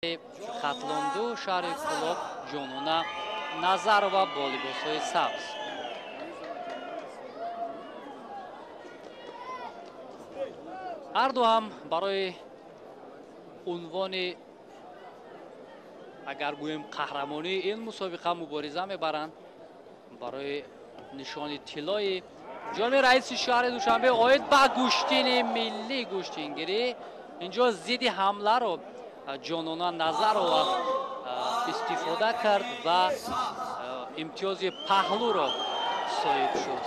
Хатлон 2, шаҳри Кӯлоб, Ҷонона Назарова бо либосҳои сабз. Ҳарду ҳам барои унвони, агар гӯем, қаҳрамонии ин мусобиқа мубориза мебаранд барои нишони тиллои ҷоми раиси шаҳри Душанбе оид ба гӯштини миллӣ гӯштингирӣ. Инҷо зидди ҳамларо Ҷонона Назарова истифода кард ва имтиёзи паҳлӯро соҳиб шуд.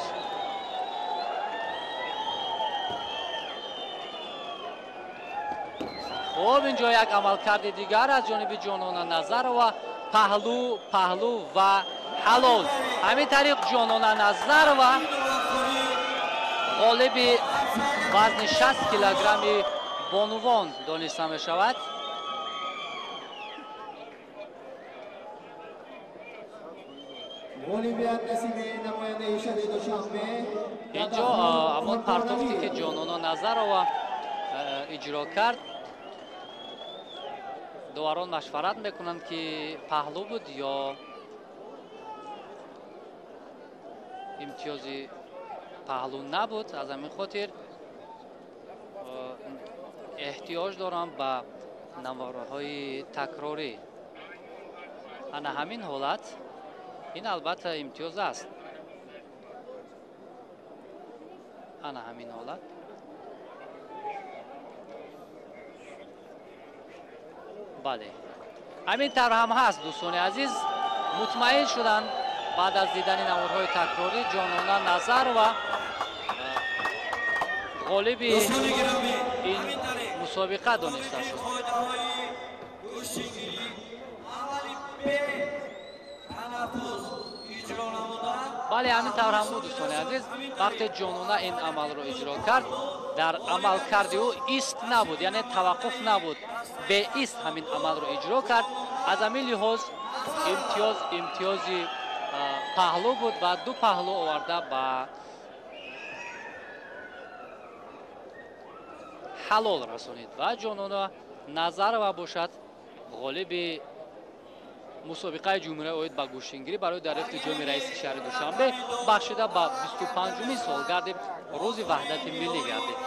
Хуб, инҷо як амалкарди дигар аз ҷониби Ҷонона Назарова, паҳлӯ, паҳлӯ ва ҳалол. Ҳамин тариқ Ҷонона Назарова ғолиби вазни 60 килограмми бонувон дониста мешавад. Инҷо ҳамон партофте ки Ҷонона Назарова иҷро кард, доварон машварат мекунанд, ки паҳлӯ буд ё имтиёзи паҳлӯ набуд. Аз ҳамин хотир эҳтиёҷ дорам ба наворҳои такрорӣ. Ана ҳамин ҳолат, ин албатта имтиёз аст. Ана ҳамин ҳолат. Бале, ҳамин тавр ҳам ҳаст, дӯстони азиз. Мутмаин шуданд баъд аз дидани наворҳои такрорӣ, Ҷонона Назарова ғолиби ин мусобиқа дониста шуд. Бале, ҳамин тавр ҳам буд, дӯстони азиз. Вақте Ҷонона ин амалро иҷро кард, дар амалкарди ӯ ист набуд, яъне таваққуф набуд, беист ҳамин амалро иҷро кард. Аз ҳамин лиҳоз имтиёз имтиёзи паҳлӯ буд ва ду паҳлӯ оварда ба ҳалол расонид ва Ҷонона Назарова бошад ғолиби мусобиқаи ҷумҳурия оид ба гӯштингирӣ барои дарёфти ҷоми раиси шаҳри Душанбе бахшида ба 25-умин солгарди рӯзи ваҳдати миллӣ гардид.